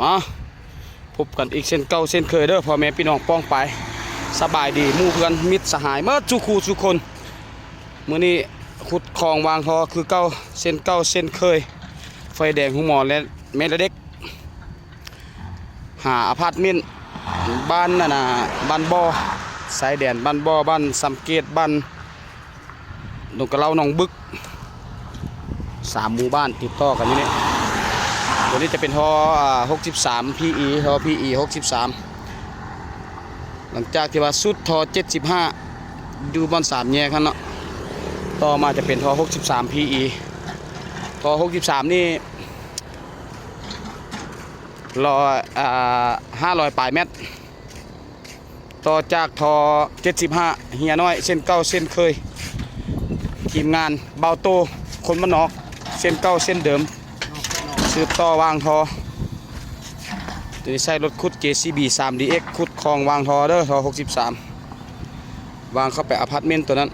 ອາ ພົບກັນອີກເຊັ່ນເກົ່າເຊັ່ນເຄີຍເດີ ພໍ່ແມ່ພີ່ນ້ອງປ້ອງປາຍ. ສະບາຍດີໝູ່ເພື່ອນມິດສະຫາຍໝົດສູ່ຄູ່ສູ່ຄົນ. ມື້ນີ້ຂຸດຄອງວາງທໍ່ຄືເກົ່າ ເຊັ່ນເກົ່າເຊັ່ນເຄີຍ. ໄຟແດງໂຮງໝໍ ແລະ ແມ່ລະເດັກ ຫາອາພາດເມັນ ບ້ານອັນນ່າ ບ້ານບໍ່ ຊາຍແດນ ບ້ານບໍ່ ບ້ານຊຳເກດ ບ້ານດົງກະເລົາ ໜອງບຶກ ສາມໝູ່ບ້ານຕິດຕໍ່ກັນຢູ່ນີ້. ຕົວນີ້ຈະເປັນທໍ່ ອາ ຫົກສິບສາມ ພີອີ ທໍ່ ພີອີ ຫົກສິບສາມ. ຫຼັງຈາກທີ່ວ່າສຸດທໍ່ ເຈັດສິບຫ້າ ຢູ່ບ່ອນສາມແຍກຫັ້ນເນາະ ຕໍ່ມາຈະເປັນທໍ່ ຫົກສິບສາມ ພີອີ ທໍ່ ຫົກສິບສາມ ນີ້ ຮ້ອຍ ອາ ຫ້າຮ້ອຍປາຍແມັດ. ຕໍ່ຈາກທໍ່ ເຈັດສິບຫ້າ ເຮຍນ້ອຍ ເຊັ່ນເກົ່າເຊັ່ນເຄີຍ. ທີມງານບ່າວໂຕ ຄົນບ້ານນອກ ເຊັ່ນເກົ່າເຊັ່ນເດີມ ສືບຕໍ່ວາງທໍ່. ຕົວນີ້ໃຊ້ລົດຂຸດ ເຈຊີບີ ສາມດີເອັກ ຂຸດຄອງວາງທໍ່ເດີ ທໍ່ ຫົກສິບສາມ ວາງເຂົ້າໄປອາພາດເມັນຕົວນັ້ນ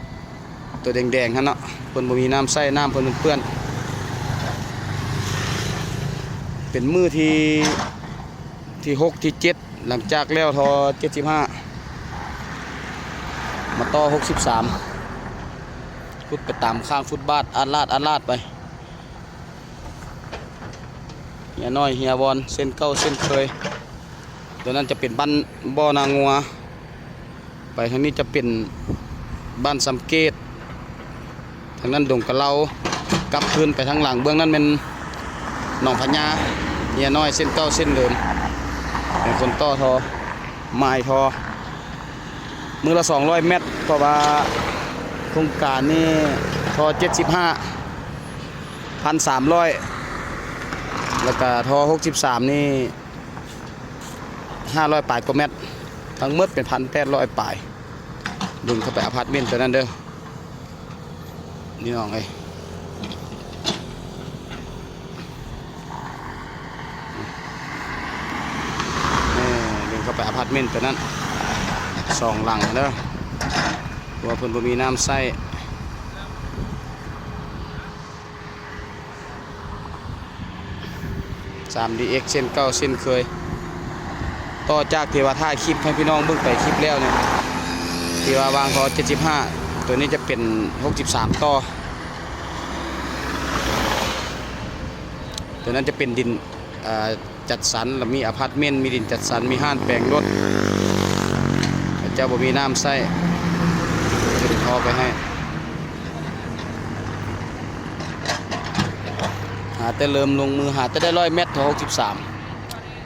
ຕົວແດງໆຫັ້ນເນາະ. ເພິ່ນບໍ່ມີນ້ຳໃຊ້ ນ້ຳເພິ່ນເປື້ອນ. ເປັນມື້ທີ ທີຫົກ ທີເຈັດ ຫຼັງຈາກແລ້ວທໍ່ ເຈັດສິບຫ້າ ມາຕໍ່ ຫົກສິບສາມ ຂຸດໄປຕາມຂ້າງຟຸດບາດ ອາດລາດ ອາດລາດໄປ. ເຮຍນ້ອຍເຮຍວອນ ເຊັ່ນເກົ່າເຊັ່ນເຄີຍ. ຕົວນັ້ນຈະເປັນບ້ານບໍ່ນາງົວ ໄປທາງນີ້ຈະເປັນບ້ານຊຳເກດ ທາງນັ້ນດົງກະເລົາ. ກັບຄືນໄປທາງຫຼັງ ເບື້ອງນັ້ນແມ່ນໜອງພະຍາ. ເຮຍນ້ອຍເຊັ່ນເກົ່າເຊັ່ນເດີມ ເປັນຄົນຕໍ່ທໍ່ ໝາຍທໍ່. ມື້ລະສອງຮ້ອຍແມັດ ເພາະວ່າໂຄງການນີ້ທໍ່ ເຈັດສິບຫ້າ ພັນສາມຮ້ອຍ ແລ້ວກະທໍ່ ຫົກສິບສາມ ນີ້ ຫ້າຮ້ອຍປາຍກວ່າແມັດ ທັງໝົດເປັນ ພັນແປດຮ້ອຍປາຍ. ດຶງເຂົ້າໄປອາພາດເມັນຕົວນັ້ນເດີ ພີ່ນ້ອງເອີຍ. ເອີ ດຶງເຂົ້າໄປອາພາດເມັນຕົວນັ້ນ ສອງຫຼັງເດີ ເພາະວ່າເພິ່ນບໍ່ມີນ້ຳໃຊ້. ສາມດີເອັກ ເຊັ່ນເກົ່າເຊັ່ນເຄີຍ. ຕໍ່ຈາກທີ່ວ່າຖ່າຍຄລິບໃຫ້ພີ່ນ້ອງເບິ່ງໄປຄລິບແລ້ວນີ້ ທີ່ວ່າວາງທໍ່ ເຈັດສິບຫ້າ ຕົວນີ້ຈະເປັນ ຫົກສິບສາມ ຕໍ່. ຕົວນັ້ນຈະເປັນດິນ ເອີ ຈັດສັນ ລະມີອາພາດເມັນ ມີດິນຈັດສັນ ມີຮ້ານແປງລົດ. ເຂົາເຈົ້າບໍ່ມີນ້ຳໃຊ້ ເປັນທໍ່ໄປໃຫ້. ຫາແຕ່ເລີ່ມລົງມື ຫາແຕ່ໄດ້ຮ້ອຍແມັດ ທໍ່ ຫົກສິບສາມ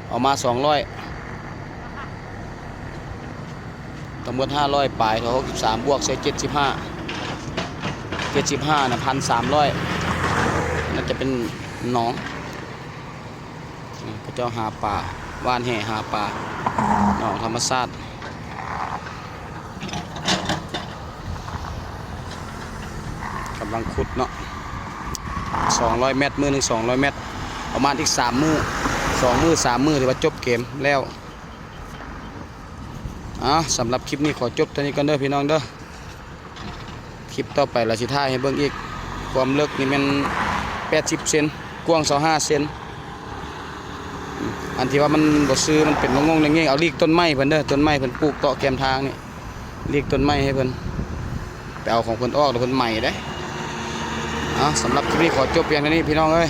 ເອົາມາ ສອງຮ້ອຍ ທັງໝົດ ຫ້າຮ້ອຍປາຍ ທໍ່ ຫົກສິບສາມ ບວກໃສ່ ເຈັດສິບຫ້າ ເຈັດສິບຫ້ານະ ພັນສາມຮ້ອຍ. ນັ້ນຈະເປັນໜອງ ເຂົາເຈົ້າຫາປາ ຫວ່ານແຫຫາປາ ໜອງທຳມະຊາດ. ກຳລັງຂຸດເນາະ ສອງຮ້ອຍແມັດ ມື້ໜຶ່ງ ສອງຮ້ອຍແມັດ ປະມານອີກສາມມື້ ສອງມື້ ສາມມື້ ຖືວ່າຈົບເກມແລ້ວ. ເອົາ ສຳລັບຄລິບນີ້ຂໍຈົບເທົ່ານີ້ກ່ອນເດີພີ່ນ້ອງເດີ. ຄລິບຕໍ່ໄປລະຊິຖ່າຍໃຫ້ເບິ່ງອີກ. ຄວາມເລິກນີ້ແມ່ນ ແປດສິບເຊັນ ກວ້າງ ຊາວຫ້າເຊັນ. ອັນທີ່ວ່າມັນບໍ່ຊື່ ມັນເປັນງົງໆແງ່ງໆ ເອົາລີກຕົ້ນໄມ້ເພິ່ນເດີ ຕົ້ນໄມ້ເພິ່ນປູກເກາະແຄມທາງນີ້ ລີກຕົ້ນໄມ້ໃຫ້ເພິ່ນ ໄປເອົາຂອງເພິ່ນອອກ ແລ້ວເພິ່ນໄໝ້ເດ້. ເອົາ ສຳລັບຄລິບນີ້ຂໍຈົບພຽງເທົ່ານີ້ພີ່ນ້ອງເອີຍ.